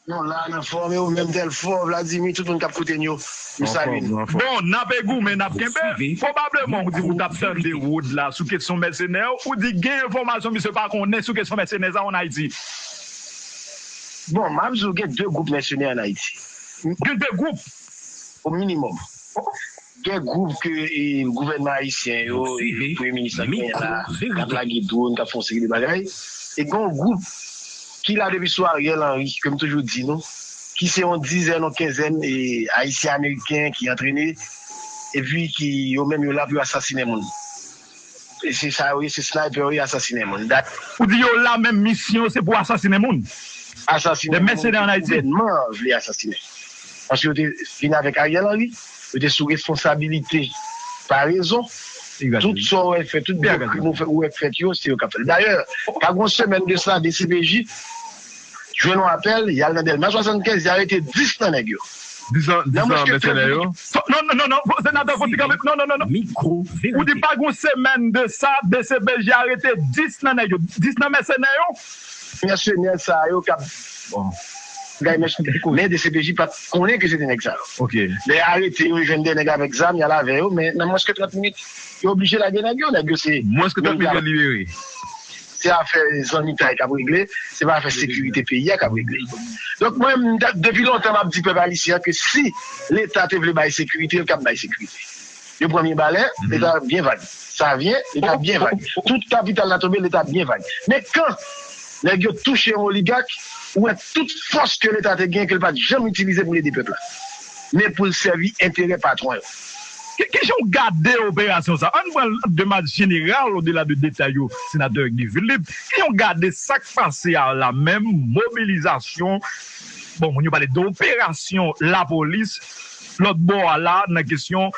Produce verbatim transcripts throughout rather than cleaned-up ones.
Non, la nan fòm, e ou menm Tèlfò, Vladimir, tout moun k ap koute n yo, nou salye n. Bon, n ap goumen, n ap kenbe. Pwobableman, ou di ou t ap tande Rod la sou kesyon mèsenè yo, ou di gen enfòmasyon misye pa konnen sou kesyon mèsenè sa ann Ayiti. Bon, m ap di w gen de gwoup mèsenè ann Ayiti. Gen de gwoup? O minimòm. Gen gwoup ke e, gouvènman ayisyen yo, e, premye minis la genyen la, k ap lage dwòn, k ap fè yon seri de bagay. E gen yon gwoup ki la depi sou Ariel Henry, ke m toujou di nou, ki se yon dizèn, yon kenzèn e, Ayisyen Ameriken ki antrene, epi ki yo menm yo la pou yo asasinen moun. E se sa yo ye, se sniper yo ye, asasinen moun. Dat. Ou di yo la menm misyon se pou asasinen moun? Asasinen moun. Des mercenaires en Haïti. Gouvènman vle asasinen. Paske yo te vin avèk Ariel Henry, yo te sou responsabilite pa rezon. Tout sa w wè fèt, tout gwo krim ou wè k fèt yo, se yo k ap fè l. Dayè, pa gen yon semèn de sa, D C P J jwenn yon apèl, y al nan Dèlma swasannkenz, y arete dis nan nèg yo. Dis nan, dis nan mèsenè yo? Non, non, non, non, senatè Foti kanpe, non, non, non, non. Ou di pa gen yon semèn de sa, D C P J arete dis nan nèg yo, dis nan mèsenè yo? Mèsenè sa yo k ap. Bon. Men D C P J pa t konnen ke se te nèg sa yo. Lè y arete yo, jwenn de nèg avèk zam, y al avè yo, men nan mwens ke trant minit, yo oblije lage nèg yo. Nèg yo se. Mwens ke trant minit, yo libere. Se afè zanmitay k ap regle, se pa afè sekirite peyi a k ap regle. Donk, mwen, depi lontan, m ap di pèp ayisyen an ke si Leta te vle bay sekirite, l t ap bay sekirite. Yo pran Mibalè, Leta byen vag. Savyen, Leta byen vag. Tout kapital la tonbe, Leta byen vag. Men kan nèg yo touche yon oligak, ou wè tout fòs ke Leta te gen, ke l pa t janm itilize pou l ede pèp la, men pou l sèvi enterè patwon yo. Kijan w gade operasyon sa? Ann pran l de manyè jeneral, odela de detay yo, senatè Guy Philippe. Kijan w gade sa k pase a la menm, mobilizasyon, bon, moun yo pale de operasyon lapolis, lòt bò a la, nan kesyon,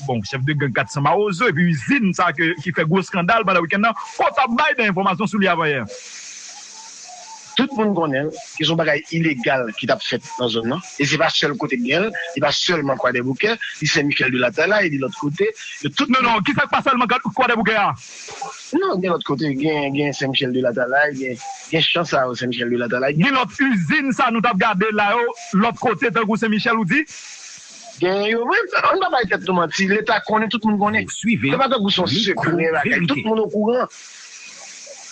bon, chèf de gang kat san Mawozo, epi izin sa ke, ki fè gwo eskandal pandan wikenn nan, kòman w t ap bay de enfòmasyon sou li avanyè? Tout moun konnen l, ke se yon bagay ilegal ki t ap fèt nan zòn nan. E se pa sèl kote k gen l, li pa sèlman Kwadèboukè, li Sen Michèl de Latalay, li lòt kote. Yo tout. Non, non, kisa k pa sèlman Kwadèboukè a? Non, gen lòt kote, gen, gen Sen Michèl de Latalay, gen, gen chan sa yo, Sen Michèl de Latalay. Gen lòt izin sa nou t ap gade la yo, lòt kote, tankou Sen Michèl, ou di? Gen yo, wi, ann pa bay tèt nou manti, Leta konnen, tout moun konnen. Se pa tankou se yon sekrè bagay, tout moun okouran.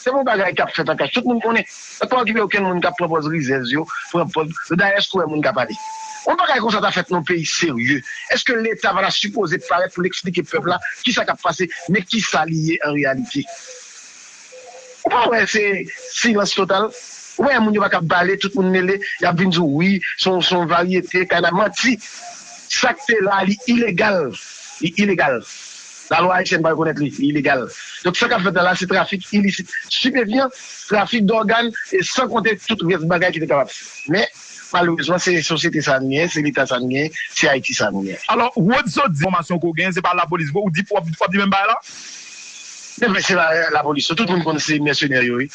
Se pa yon bagay k ap fèt an kach, tout moun konnen. Sa pa okipe okenn moun k ap pran pòz rizèz yo, pran pòz. Dayè, èske w wè moun ka pale? Yon bagay konsa ta fèt nan yon peyi serye. Èske Leta pa ta sipoze parèt pou l eksplike pèp la kisa k ap pase, men kisa li ye an reyalite? Ou pa wè se silans total? Ou pa wè moun yo pa ka pale, tout moun mele, y ap vin di w wi, se yon, se yon varyete, kana manti. Sa k te la, li ilegal. Li ilegal. Lalwa ayisyèn pa rekonèt li, li ilegal. Donk, sa k ap fèt la, la, se trafik ilisit, stipefyan, trafik dògàn, e san konte tout rès bagay ki te kapab fèt. Men, malerezman, se sosyete sa a n genyen, se Leta sa a n genyen, se Ayiti sa a n genyen. Alò, Rod Sot di, enfòmasyon ke w genyen, se pa lapolis vre, ou di, w ap, w ap di menm bagay la? Men, men se la, lapolis, tout moun konn se mèsenè yo, wi.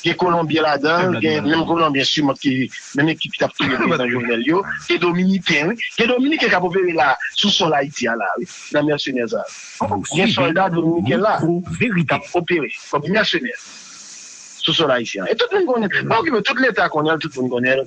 Gen Kolonbyen ladan l, gen menm Kolonbyen siman ki menm ekip ki t ap touye prezidan Jovenel yo, gen Dominiken, wi. Gen Dominiken k ap opere la, sou sòl Ayiti a la, wi, nan mèsenè sa yo. Gen sòlda Dominiken la, k ap opere kòm mèsenè sou sòl ayisyen an. E tout moun konnen. Pa okipe, tout Leta konnen l, tout moun konnen l.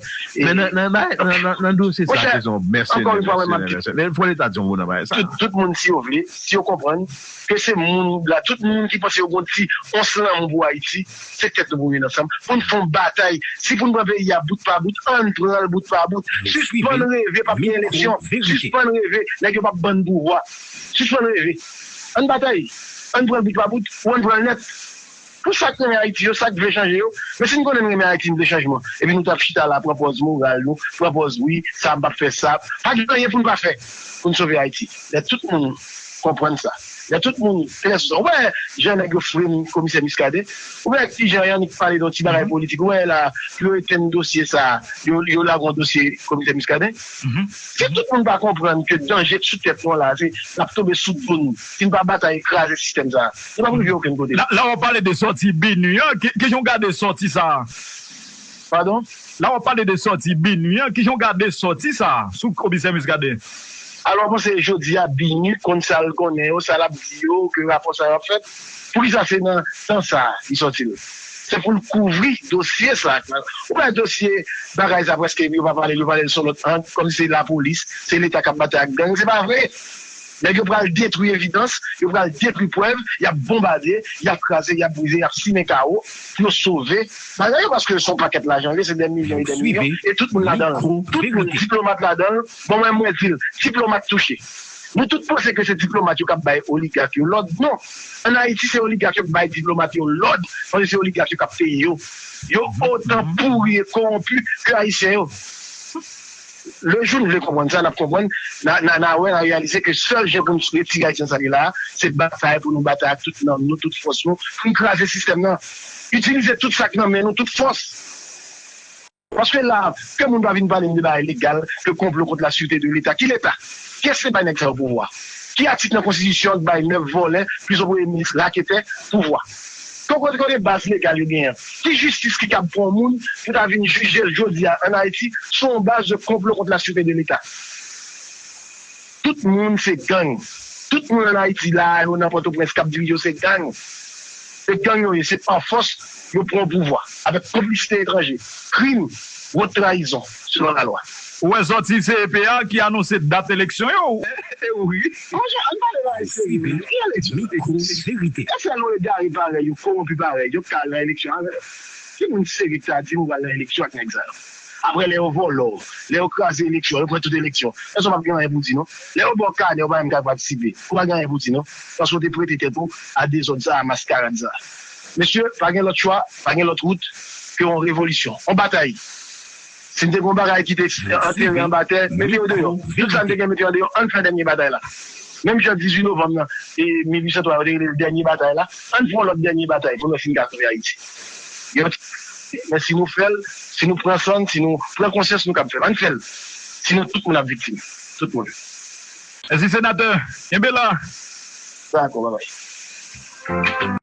Men nan, nan, nan, nan, nan, nan dosye sa, se yon mèsenè, mèsenè, mèsenè. Fò Leta di yon mo nan bagay sa. Tout, tout moun, si yo vle, si yo konprann, ke se moun la, tout moun ki panse yo gon ti ons lanmou pou Ayiti, se tèt nou pou vin ansanm, pou n fè yon batay. Si pou n pran peyi a bout pa bout, ann pran l bout pa bout. Sispann reve p ap gen eleksyon. Sispann reve nèg yo p ap ban n pouvwa. Sispann reve. Ann batay. Ann pran l bout pa bout ou ann pran l nèt. Pou sa k renmen Ayiti yo, sa k vle chanje yo, men si n konnen n renmen Ayiti, n vle chanjman, epi nou t ap chita la, pran pòz moral nou, pran pòz wi, sa m p ap fè sa. Pa gen anyen pou n pa fè pou n sove Ayiti. Lè tout moun konprann sa. Lè tout moun klè sou sa. Ou wè jan nèg yo frame komisè Muscadin? Ou wè kijan Yanick pale de yon ti bagay politik? Ou wè la, pou yo etenn dosye sa, yo, yo lage yon dosye komisè Muscadin? Si tout moun pa konprann ke danje k sou tèt nou an la, se n ap tonbe sou do nou. Si n pa batay, kraze sistèm sa, nou p ap rive okenn kote. La, la w ap pale de sòti BINUH an, ki, kijan w gade sòti sa a? Padon? La w ap pale de sòti BINUH an, kijan w gade sòti sa a sou komisè Muscadin? Alò, mwen panse jodi a, BINUH konn sa l konnen yo, sa l ap di yo, ke rapò sa yo ap fèt. Poukisa se nan tan sa a li sòti l? Se pou l kouvri dosye sa. Ou wè dosye bagay sa prèske yo pa pale, yo pale l sou lòt ang, kòmsi se lapolis, se Leta k ap batay ak gang. Se pa vre. Nèg yo pral detwi evidans, yo pral detwi prèv, y ap bonbade, y ap kraze, y ap brize, y ap simen kawo pou yo sove bagay yo, paske se yon pakèt lajan, se dè milyon e dè milyon, e tout moun ladan l. Tout moun, diplomat ladan l. Bon, mwen, mwen di l, diplomat touche. Nou tout panse ke se diplomat yo k ap bay oligak yo lòd. Non. Ann Ayiti, se oligak yo k bay diplomat yo lòd, paske se oligak yo k ap peye yo. Yo otan pouri e kowonpi ke Ayisyen yo. Le jou nou vle konprann sa, n ap konprann, n a, n a, n a wè, n a reyalize ke sèl jan pou n retire Ayisyen sa li la, se batay pou nou batay ak tout nanm nou, tout fòs nou, pou n kraze sistèm nan. Itilize tout sa k nan men nou, tout fòs. Paske la, ke moun pa vin pale m de bagay legal, de konplo kont la sûreté de l'État. Ki Leta? Kiyès te bay nèg sa yo pouvwa? Ki atik nan konstitisyon an k bay nèf vòlè, plis yon premye minis raketè, pouvwa? Kote, kote baz legal yo genyen an? Ki jistis ki kab pran yon moun pou ta vin jije l jodi a ann Ayiti sou yon baz de konplo kont la sûreté de l'État? Tout moun se gang. Tout moun ann Ayiti la a, yo nan Pòtoprens k ap dirije yo se gang. Se gang yo ye, se pa fòs yo pran pouvwa, avèk konplisite etranje, krim, wot trayizon, selon lalwa. Ou wè sòti C E P a ki anonse dat eleksyon yo? E wi. Monchè, ann pale bagay serye, men. Ki eleksyon? Ki sèl nou egare parèy yo, kowonpi parèy yo, k ka al nan eleksyon avè yo? Ki moun serye ki ta di m ou pral nan eleksyon ak nèg sa yo? Apre, lè yo vòlò, lè yo kraze eleksyon, yo pran tout eleksyon, èske w p ap gen anyen pou di non? Lè yo ba w kanè, ou pa menm ka patisipe, ou pa gen anyen pou di non, paske w te prete tèt ou a dezòd sa a, a maskarad sa a. Mesye, pa gen lòt chwa, pa gen lòt wout ke yon revolisyon, yon batay. Si n te gen yon bagay ki te antere anba tè, mete yo deyò. Tout sa n te gen, mete yo deyò, ann fè dènye batay la. Menm jan dizuit novanm nan, e mil uit san twa yo te rele l dènye batay la, ann fè yon lòt dènye batay pou n wè si n ka sove Ayiti. Gen yon ti, men si nou fè l, si nou pran san n, si nou pran konsyans, nou kab fè l. Ann fè l. Sinon, tout moun ap viktim. Tout moun. Mèsi, senatè. Kenbe la. Dakò, babay.